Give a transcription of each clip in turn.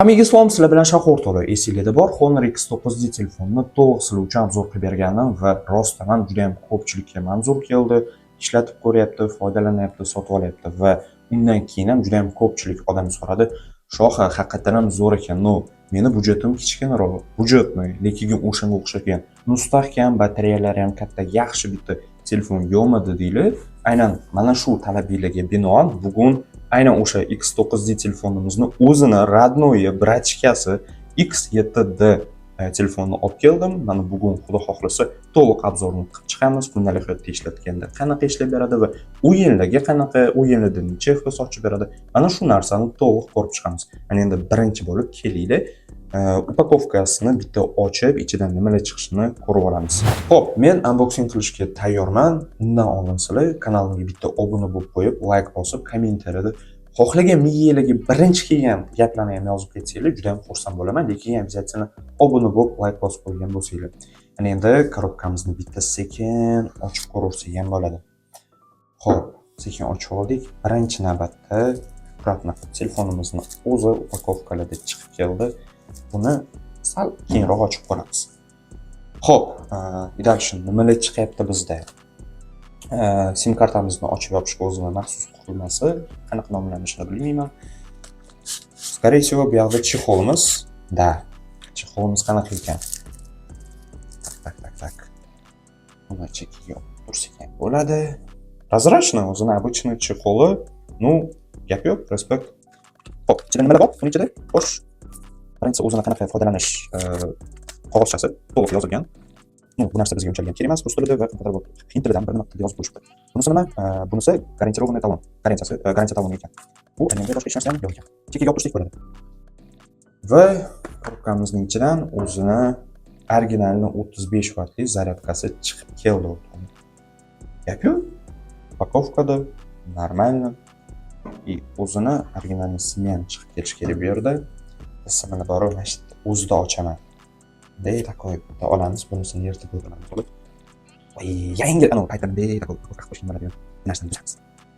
Hammaga salom, sizlar bilan Shoh o'rtoqlar. Esinglarda bor, Honor X9D telefonini to'liq sizlar uchun обзор qilib berganim va rostdan ham juda ham ko'pchilikka manzur keldi, ishlatib ko'ryapti, foydalanyapti, sotib olyapti va undan keyin ham juda ham ko'pchilik odam so'radi: "Shoha, haqiqatdan ham zo'r ekan, но meni budjetim kichkinaroq, бюджетный, lekin o'shanga o'xshagan mustahkam, batareyalari ham katta, yaxshi bitta telefon yo'qmidi?" deydi. Aynan mana shu talabinglarga binoan bugun aynan o'sha X9D telefonimizni o'zini родной братишка si X7D telefonni olib keldim. Mana bugun, xudo xohlasa, to'liq обзор ni qilib chiqamiz. Kundalik hayotda ishlatganda qanaqa ishlab beradi va o'yinlarga qanaqa, o'yinlarda necha FPS ochib beradi, mana shu narsani to'liq ko'rib chiqamiz. Mana endi birinchi bo'lib kelinglar, упаковка sini bitta ochib, ichidan nimalar chiqishini ko'rib olamiz. Xo'p, men unboxing qilishga tayyorman. Undan oldin sizlar kanalimga bitta obuna bo'lib qo'yib, layk bosib, kommentariyada xohlagan miyanglarga birinchi kelgan gaplarni ham yozib ketsanglar, juda ham xursand bo'laman, lekin обязательно obuna bo'lib, layk bosib qo'ygan bo'lsanglar. Mana endi коробка mizni bitta sekin ochib ko'rsak ham bo'ladi. Xo'p, sekin ochib oldik. Birinchi navbatda аккуратно telefonimizni o'zi упаковка larda chiqib keldi. Buni sal keyinroq ochib ko'ramiz. Xo'p, и дальше nimalar chiqyapti bizda? Sim kartamizni ochib yopishga o'zini maxsus qurilmasi, qanaqa nomlanishini bilmayman. Скорее всего, bu yoqda чехол imiz. Да, чехол imiz qanaqa ekan? Так, так, так, так. Buni chekkaga olib tursak ham bo'ladi. Прозрачный, o'zini обычный чехол i. Ну, gap yo'q, респект. Xo'p, ichida nimalar bor? Buning ichida, xo'sh, birinchisi o'zini qanaqa foydalanish qog'ozchasi to'liq yozilgan. Ну, bu narsa bizga unchalik ham kerak emas, rus tilida va qanaqadir bir hind tilidan bir nima tilda yozib qo'yishibdi. Bunisi nima? Bunisi гарантированный talon. Garantiyasi, garantiya taloni ekan. Bu endi boshqa hech narsa ham yo'q ekan. Chekkaga olib tursak bo'ladi. Va коробка mizning ichidan o'zini originalni 35 vatli зарядка si chiqib keldi, o'rtoqlar. Gap yo'q. Упаковка da нормально. И o'zini оригинальный simi ham chiqib kelishi kerak bu yerda. Simini borib mana shu yerda o'zida ochaman. Bunday такой bitta olamiz, bunisini yirtib o'tamiz. Voy, yangi anavi paytda bunday такой упаковка qilib qo'yishgan bo'ladi. Narsani buzamiz.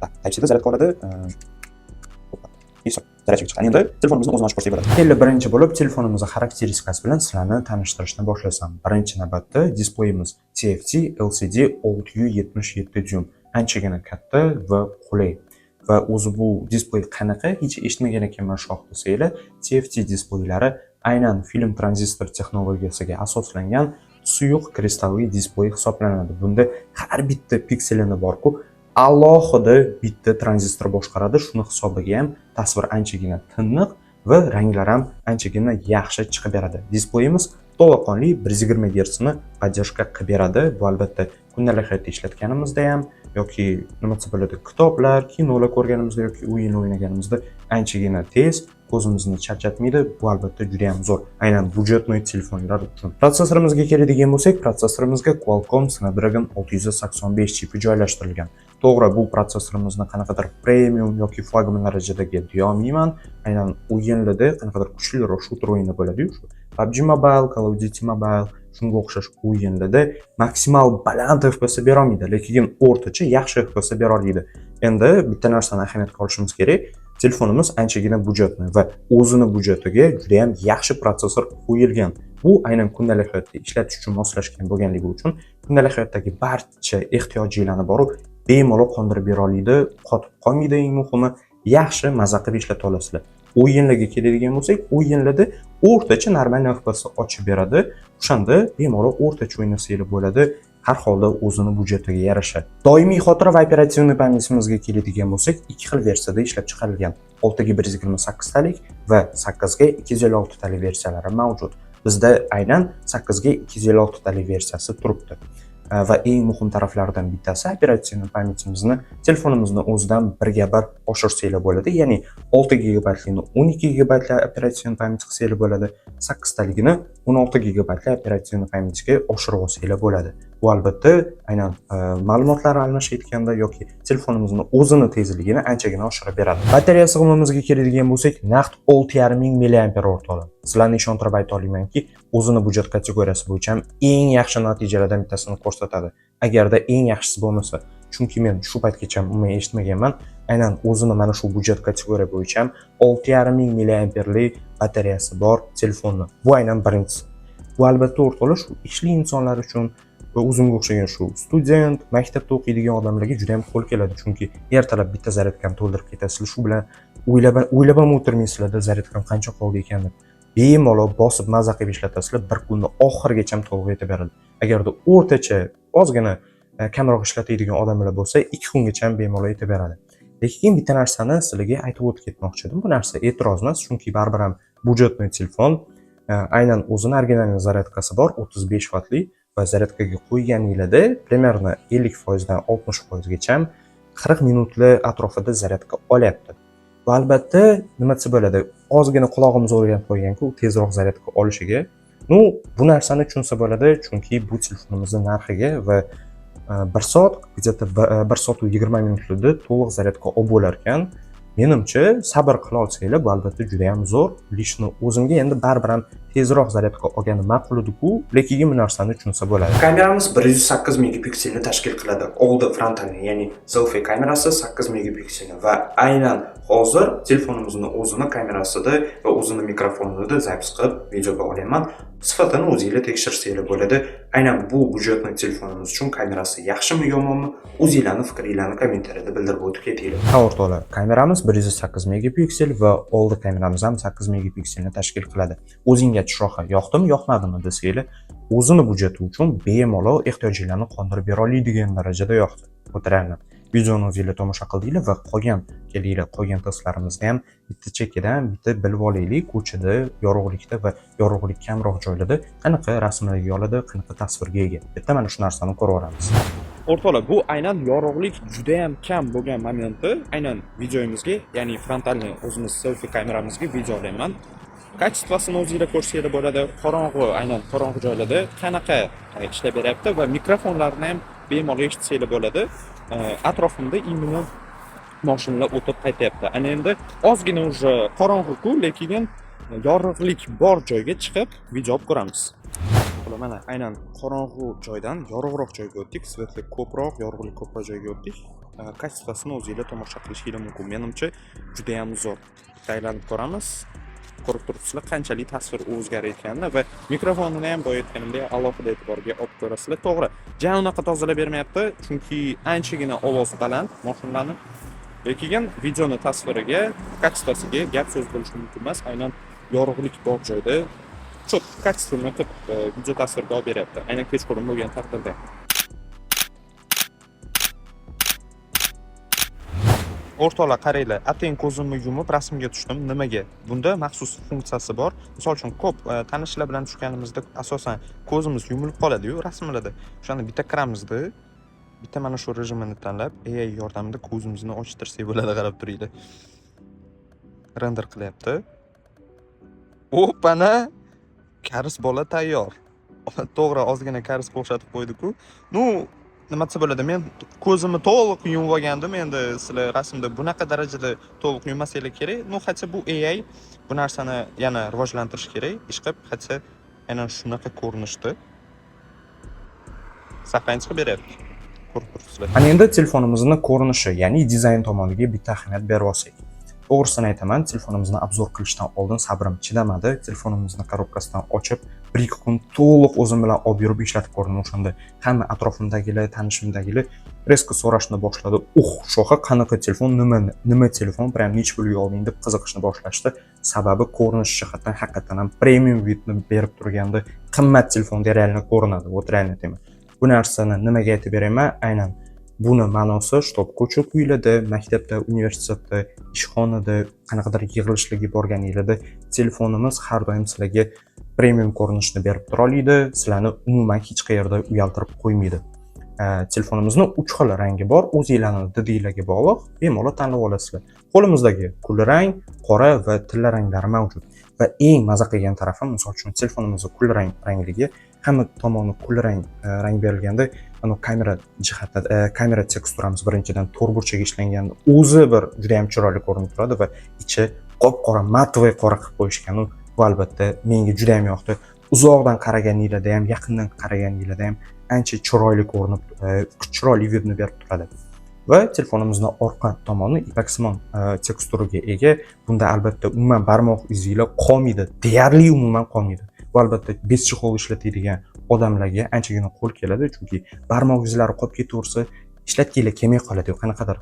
Так, Type-C da зарядка oladi. И всё, зарядчик chiqdi. Endi telefonimizni o'zini ochib ko'rsak bo'ladi. Endi birinchi bo'lib telefonimizni xarakteristikasi bilan sizlarni tanishtirishni boshlasam. Birinchi navbatda displeyimiz TFT LCD 677 dyum. Anchagina katta va qulay. Va o'zi bu displey qanaqa, hech eshitmagan ekanman, shoh desanglar, TFT displeylari aynan film tranzistor texnologiyasiga asoslangan suyuq kristalli displey hisoblanadi. Bunda har bitta pikselini borku, alohida bitta tranzistor boshqaradi. Shuni hisobiga ham tasvir anchagina tiniq va ranglar ham anchagina yaxshi chiqib beradi. Displeyimiz to'laqonli 120 Hz ni поддержка qilib beradi. Bu albatta kundalik hayotda ishlatganimizda ham yoki nima desa bo'ladi, kitoblar, kinolar ko'rganimizda yoki o'yin o'ynaganimizda anchagina tez, ko'zimizni charchatmaydi. Bu albatta juda ham zo'r. Aynan бюджетный telefonlar uchun. Protsessorimizga keladigan bo'lsak, protsessorimizga Qualcomm Snapdragon 685 chipi joylashtirilgan. To'g'ri, bu protsessorimizni qanaqadir premium yoki flagman darajadagi deya olmayman. Aynan o'yinlarda qanaqadir kuchliroq shooter o'yini bo'ladi-yu, shu PUBG Mobile, Call of Duty Mobile, shunga o'xshash o'yinlarda maksimal baland FPS bera olmaydi, lekin o'rtacha yaxshi FPS bera oladi. Endi bitta narsani ahamiyatga olishimiz kerak. Telefonimiz anchagina бюджетный va o'zini byudjetiga juda ham yaxshi protsessor qo'yilgan. Bu aynan kundalik hayotda ishlatish uchun moslashgan bo'lganligi uchun kundalik hayotdagi barcha ehtiyojinglarni boru bemalol qondirib bera oladi, qotib qolmaydi, eng muhimi yaxshi maza qilib ishlata olasizlar. O'yinlarga keladigan bo'lsak, o'yinlarda o'rtacha нормальный FPS ochib beradi. O'shanda bemalol o'rtacha o'ynasanglar bo'ladi. Har holda o'zini byudjetiga yarasha. Doimiy xotira va оперативный память imizga keladigan bo'lsak, ikki xil versiyada ishlab chiqarilgan. 6 ga 128 talik va 8 ga 256 talik versiyalari mavjud. Bizda aynan 8 ga 256 talik versiyasi turibdi. Va eng muhim taraflaridan bittasi оперативный память imizni telefonimizni o'zidan birga bir oshirsanglar bo'ladi. Ya'ni 6 gigabaytlikni 12 gigabaytli оперативный память qilsanglar bo'ladi. 8 taligini 16 gigabaytli оперативный память ga oshirib olsanglar bo'ladi. Bu albatta aynan ma'lumotlar almashayotganda yoki telefonimizni o'zini tezligini anchagina oshirib beradi. Batareya sig'imimizga keladigan bo'lsak, naqd 6,5 ming milliamper, o'rtoqlar. Sizlarni ishontirib ayta olamanki, o'zini byudjet kategoriyasi bo'yicha ham eng yaxshi natijalardan bittasini ko'rsatadi. Agarda eng yaxshisi bo'lmasa, chunki men shu paytgacha umuman eshitmaganman. Aynan o'zini mana shu budjet kategoriya bo'yicha ham 6500 milliamperli batareyasi bor telefonni. Bu aynan birinchisi. Bu albatta, o'rtoqlar, shu ishli insonlar uchun va o'zimga o'xshagan shu student, maktabda o'qiydigan odamlarga juda ham qo'l keladi, chunki ertalab bitta zaryadkani to'ldirib ketasizlar, shu bilan o'ylab o'ylab ham o'tirmaysizlarda, zaryadkam qancha qoldi ekan deb. Bemalol bosib, maza qilib ishlatasizlar, bir kunni oxirigacha to'liq yetaveradi. Agarda o'rtacha ozgina kamroq ishlatadigan odamlar bo'lsa, 2 kungacha ham bemalol yetaveradi. Lekin bitta narsani sizlarga aytib o'tib ketmoqchi edim. Bu narsa e'tiroz emas, chunki baribir ham бюджетный telefon. Aynan o'zini оригинальный zaryadkasi bor, 35 vatli, va zaryadkaga qo'yganinglarda примерно 50%dan 60%gacha 40 minutli atrofida zaryadka olyapti. Va albatta, nima desa bo'ladi, ozgina qulog'imiz o'rganib qolganku tezroq zaryadka olishiga. Ну, bu narsani tushunsa bo'ladi, chunki bu telefonimizni narxiga va 1 soat, где-то 1 soat 20 minutlarda to'liq zaryadka olib bo'lar ekan. Menimcha, sabr qila olsanglar, bu albatta juda yam zo'r. Лично o'zimga endi baribir ham tezroq zaryadka olgani ma'qul ediku, lekin bu narsani tushunsa bo'ladi. Kameramiz 108 megapikselni tashkil qiladi. Oldi frontalniy, ya'ni selfie kamerasi 8 megapikselni va aynan hozir telefonimizni o'zini kamerasida va o'zini mikrofonida запись qilib videoga olyapman. Sifatini o'zinglar tekshirsanglar bo'ladi. Aynan bu бюджетный telefonimiz uchun kamerasi yaxshimi, yomonmi, o'zinglarni fikringlarni kommentariyada bildirib o'tib ketinglar. Ha, o'rtoqlar, kameramiz 108 megapiksel va oldi kameramiz ham 8 megapikselni tashkil qiladi. O'zingga shoha yoqdimi, yoqmadimi desanglar, o'zini byudjeti uchun bemalol ehtiyojinglarni qondirib bera oladigan darajada yoqdi. O'tirayman. Videoni o'zinglar tomosha qildinglar va qolgan, kelinglar, qolgan testlarimizda ham bitta chekkadan bitta bilib olaylik, ko'chada yorug'likda va yorug'lik kamroq joylarda qanaqa rasmlarga oladi, qanaqa tasvirga ega. Bitta mana shu narsani ko'rib olamiz. O'rtoqlar, bu aynan yorug'lik juda ham kam bo'lgan momenti, aynan videomizga, ya'ni frontalniy o'zimiz selfie kameramizga video olyapman. Качество sini o'zinglar ko'rsanglar bo'ladi. Qorong'u, aynan qorong'u joylarda qanaqa ishlab beryapti va mikrofonlarni ham bemalol eshitsanglar bo'ladi. Atrofimda именно mashinalar o'tib qaytyapti. Ana endi ozgina уже qorong'u-ku, lekin yorug'lik bor joyga chiqib video olib ko'ramiz. Xudo, mana aynan qorong'u joydan yorug'roq joyga o'tdik, свет li ko'proq, yorug'lik ko'proq joyga o'tdik. Качество sini o'zinglar tomosha qilishinglar mumkin. Menimcha, juda ham zo'r. Bitta aylanib ko'ramiz. Ko'rib turibsizlar qanchalik tasvir o'zgarayotganini va mikrofonini ham boya aytganimdek alohida e'tiborga olib ko'rasizlar. To'g'ri, ja unaqa tozalab bermayapti, chunki anchagina ovoz baland mashinalarni. Lekin videoni tasviriga, качество siga gap so'z bo'lishi mumkin emas. Aynan yorug'lik bor joyda четко, качественно qilib video tasvirga olib beryapti. Aynan kechqurun bo'lgan taqdirda. O'rtoqlar, qaranglar, atayin ko'zimni yumib rasmga tushdim. Nimaga? Bunda maxsus funksiyasi bor. Misol uchun, ko'p tanishlar bilan tushganimizda asosan ko'zimiz yumilib qoladi-yu rasmlarda. O'shanda bitta kiramizda, bitta mana shu rejimini tanlab, AI yordamida ko'zimizni ochtirsak bo'ladi, qarab turinglar. Render qilyapti. Opana! Karis bola tayyor. To'g'ri, ozgina karisga o'xshatib qo'ydi-ku. Ну, nima desa bo'ladi, men ko'zimni to'liq yumib olgandim. Endi sizlar rasmda bunaqa darajada to'liq yummasanglar kerak. Ну, хотя bu AI, bu narsani yana rivojlantirish kerak. Ishqilib, хотя aynan shunaqa ko'rinishda saqlanch qilib beryapti. Ko'rib turibsizlar. Ana endi telefonimizni ko'rinishi, ya'ni dizayn tomoniga bitta ahamiyat berib olsak. To'g'risini aytaman, telefonimizni обзор qilishdan oldin sabrim chidamadi. Telefonimizni korobkasidan ochib, 1-2 kun to'liq o'zim bilan olib yurib ishlatib ko'rdim. O'shanda hamma atrofimdagilar, tanishimdagilar резко so'rashni boshladi. "Uh, shoha, qanaqa telefon, nima nima telefon, прям necha pulga olding?" deb qiziqishni boshlashdi. Sababi ko'rinish jihatdan haqiqatdan ham premium вид ni berib turganda, qimmat telefonda реально ko'rinadi. Вот реально aytaman. Bu narsani nimaga aytib berayman? Aynan buni ma'nosi, что ko'cha ko'ylarda, maktabda, universitetda, ishxonada, qanaqadir yig'ilishlarga borganinglarda telefonimiz har doim sizlarga premium ko'rinishni berib tura oladi, sizlarni umuman hech qayerda uyaltirib qo'ymaydi. Telefonimizni uch xil rangi bor, o'zinglarni didinglarga bog'liq, bemalol tanlab olasizlar. Qo'limizdagi kulrang, qora va tilla ranglari mavjud. Va eng maza qilgan tarafi, misol uchun, telefonimizni kulrang rangligi, hamma tomoni kulrang rang berilganda, anavi kamera jihati, kamera teksturamiz birinchidan to'rtburchak ishlanganda o'zi bir juda ham chiroyli ko'rinib turadi va ichi qop qora, матовый qora qilib qo'yishgan. Bu albatta menga juda ham yoqdi. Uzoqdan qaraganinglarda ham, yaqindan qaraganinglarda ham ancha chiroyli ko'rinib, chiroyli вид ni berib turadi. Va telefonimizni orqa tomoni ipaksimon teksturaga ega. Bunda albatta umuman barmoq izinglar qolmaydi, deyarli umuman qolmaydi. Bu albatta без чехол ishlatadigan odamlarga anchagina qo'l keladi, chunki barmoq izlari qolib ketaversa, ishlatginglar kelmay qoladi. Qanaqadir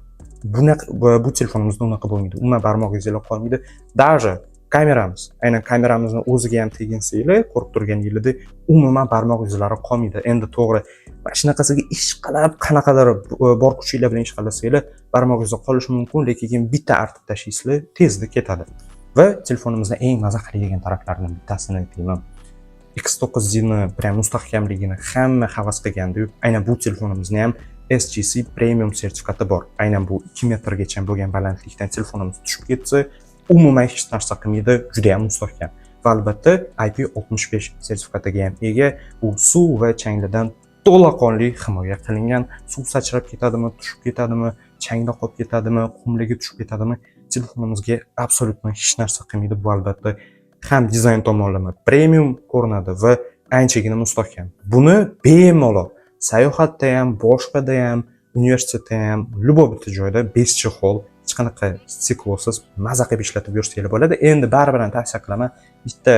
bunaqa bu telefonimizda unaqa bo'lmaydi, umuman barmoq izinglar qolmaydi. Даже kameramiz, aynan kameramizni o'ziga ham teginsanglar, ko'rib turganinglardek, umuman barmoq izlari qolmaydi. Endi to'g'ri, mana shunaqasiga ishqalab, qanaqadir bor kuchinglar bilan ishqalasanglar, barmoq izi qolishi mumkin, lekin bitta artib tashlaysizlar, tezda ketadi. Va telefonimizni eng maza qiladigan taraflaridan bittasini aytayman. X9D ni прям mustahkamligini hamma havas qilgandiyu, aynan bu telefonimizni ham SGC Premium sertifikati bor. Aynan bu 2 metrgacha bo'lgan balandlikdan telefonimiz tushib ketsa, umuman hech narsa qilmaydi, juda ham mustahkam. Va albatta IP65 sertifikatiga ham ega. Bu suv va changlardan to'laqonli himoya qilingan. Suv sachrab ketadimi, tushib ketadimi, changda qolib ketadimi, qumlarga tushib ketadimi, telefonimizga абсолютно hech narsa qilmaydi. Bu albatta ham dizayn tomonlama premium ko'rinadi va anchagina mustahkam. Buni bemalol sayohatda ham, boshqada ham, universitetda ham, любой bitta joyda без чехол, hech qanaqa стекло siz maza qilib ishlatib yursanglar bo'ladi. Endi baribir ham tavsiya qilaman, bitta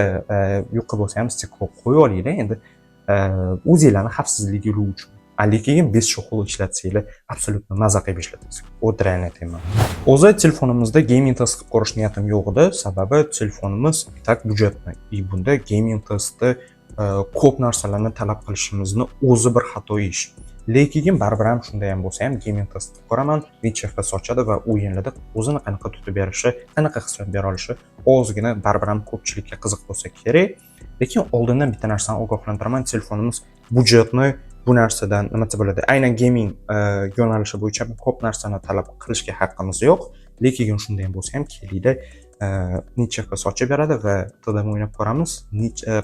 yuqi bo'lsa ham стекло qo'yib olinglar endi o'zinglarni xavfsizligi uchun. Lekin без чехол ishlatsanglar, абсолютно maza qilib ishlatasizlar. Вот реально aytyapman. O'zi telefonimizda gaming test qilib ko'rish niyatim yo'q edi, sababi telefonimiz так бюджетный и bunda gaming testda ko'p narsalarni talab qilishimizni o'zi bir xato ish. Lekin baribir ham shunday ham bo'lsa ham gaming test qilib ko'raman. Necha FPS ochadi va o'yinlarda o'zini qanaqa tutib berishi, qanaqa hissiyot bera olishi ozgina baribir ham ko'pchilikka qiziq bo'lsa kerak. Lekin oldindan bitta narsani ogohlantiraman: telefonimiz бюджетный, bu narsadan nima desa bo'ladi, aynan gaming yo'nalishi bo'yicha ko'p narsani talab qilishga haqqimiz yo'q. Lekin shunday ham bo'lsa ham kelinglar, necha FPS ochib beradi va TDM o'ynab ko'ramiz,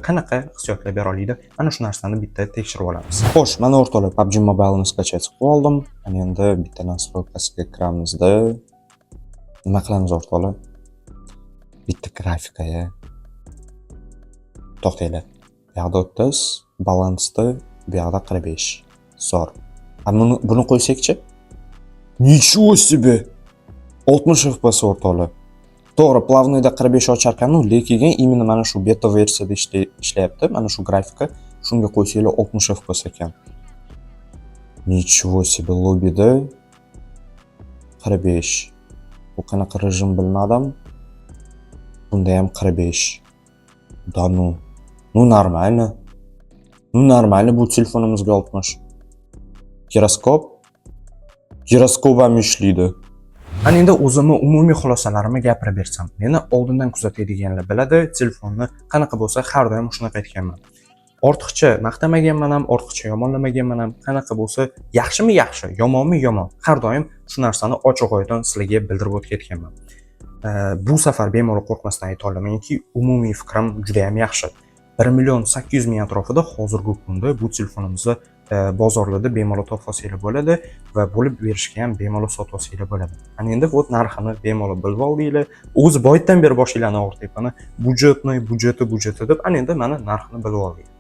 qanaqa hissiyotlar bera oladi, ana shu narsani bitta tekshirib olamiz. Xo'sh, mana o'rtoqlar, PUBG Mobile'ni скачать qilib oldim. Ana endi bitta настройка siga kiramizda, nima qilamiz, o'rtoqlar? Bitta grafikaga to'xtanglar. Bu yoqda 30, balansda bu yoqda 45. Zo'r. A buni qo'ysakchi? Ничего себе! 60 FPS, o'rtoqlar. To'g'ri, плавный da 45 ochar ekan, lekin именно mana shu beta versiyada ishlayapti, mana shu grafika. Shunga qo'ysanglar, 60 FPS ekan. Ничего себе, lobbyda 45. Bu qanaqa rejim, bilmadim. Bunda ham 45. Да ну. Ну нормально. Ну нормально, bu telefonimizga 60. Giroskop. Giroskop ham ishlaydi. Ana endi o'zimni umumiy xulosalarimni gapirib bersam. Meni oldindan kuzatadiganlar biladi, telefonni qanaqa bo'lsa, har doim shunaqa aytganman. Ortiqcha maqtamaganman ham, ortiqcha yomonlamaganman ham, qanaqa bo'lsa, yaxshimi yaxshi, yomonmi yomon. Har doim shu narsani ochiq oydin sizlarga bildirib o'tib ketganman. Bu safar bemalol qo'rqmasdan ayta olamanki, umumiy fikrim juda ham yaxshi. 1 million 800 ming atrofida hozirgi kunda bu telefonimizni bozorlarda bemalol topib olsanglar bo'ladi va bo'lib berishga ham bemalol sotib olsanglar bo'ladi. Ana endi вот narxini bemalol bilib oldinglar. O'zi boyatdan beri boshinglarni og'rityapman. Бюджетный, byudjeti, byudjeti deb, ana endi mana narxini bilib oldinglar.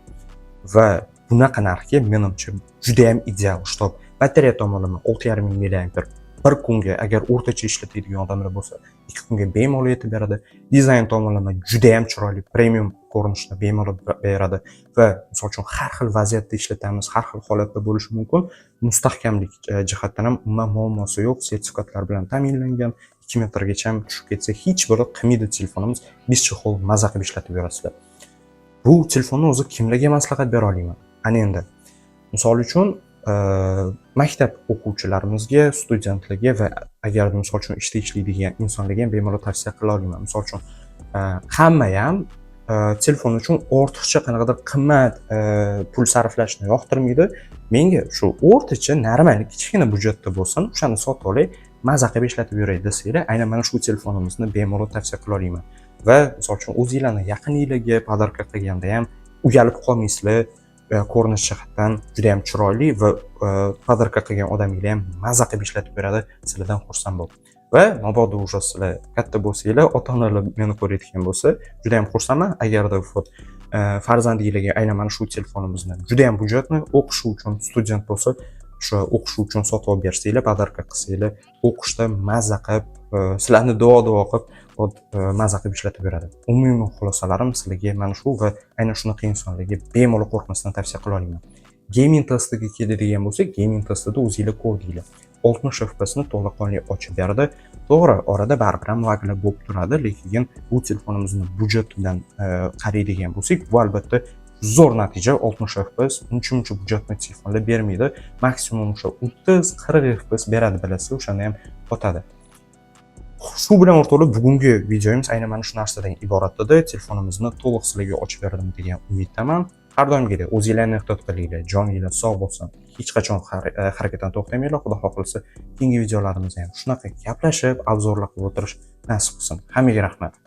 Va bunaqa narxga menimcha juda ham ideal, чтоб batareya tomonlama 6,5 ming milliamper bir kunga, agar o'rtacha ishlatadigan odamlar bo'lsa, 2 kunga bemalol yetib beradi. Dizayn tomonlama juda ham chiroyli, premium ko'rinishni bemalol beradi va misol uchun har xil vaziyatda ishlatamiz, har xil holatda bo'lishi mumkin. Mustahkamlik jihatdan ham umuman muammosi yo'q, sertifikatlar bilan ta'minlangan. 2 metrgacha ham tushib ketsa, hech biri qilmaydi telefonimiz, без чехол maza qilib ishlatib yurasizlar. Bu telefonni o'zi kimlarga maslahat bera olaman? Ana endi misol uchun maktab o'quvchilarimizga, studentlarga va agar misol uchun ishda ishlaydigan insonlarga ham bemalol tavsiya qila olaman. Misol uchun hamma ham telefon uchun ortiqcha qanaqadir qimmat pul sarflashni yoqtirmaydi. Menga shu o'rtacha normal kichkina byudjetda bo'lsin, o'shani sotib olay, maza qilib ishlatib yuray desanglar, aynan mana shu telefonimizni bemalol tavsiya qila olaman. Va misol uchun o'zinglarni yaqininglarga подарка qilganda ham uyalib qolmaysizlar. Ko'rinish jihatdan juda ham chiroyli va подарка qilgan odaminglar ham maza qilib ishlatib beradi sizlardan xursand bo'lib. Va mabodo уже sizlar katta bo'lsanglar, ota onalar meni ko'rayotgan bo'lsa, juda ham xursandman agarda вот farzandinglarga aynan mana shu telefonimizni, juda ham бюджетный, o'qishi uchun, student bo'lsa. O'sha o'qish uchun sotib olib bersanglar, подарка qilsanglar, o'qishda mazza qilib, sizlarni duo duo qilib, вот, mazza qilib ishlatib beradi. Umumiy xulosalarim sizlarga mana shu va aynan shunaqa insonlarga bemalol, qo'rqmasdan tavsiya qila olaman. Gaming testiga keladigan bo'lsak, gaming testida o'zinglar ko'rdinglar, 60 FPSni to'laqonli ochib berdi. To'g'ri, orada baribir ham лагlar bo'lib turadi, lekin bu telefonimizni byudjetidan qaraydigan bo'lsak, bu albatta zo'r natija. 60 FPS uncha muncha бюджетный telefonlar bermaydi, maksimum o'sha 30-40 FPS beradi, bilasiz, o'shanda ham qotadi. Shu bilan, o'rtoqlar, bugungi videomiz aynan mana shu narsadan iborat edi. Telefonimizni to'liq sizlarga ochib berdim degan umiddaman. Har doimgidek, o'zinglarni ehtiyot qilinglar, joninglar sog' bo'lsin, hech qachon harakatdan to'xtamanglar. Xudo xohlasa, keyingi videolarimizda ham shunaqa gaplashib, обзор lar qilib o'tirish nasib qilsin. Hammaga rahmat.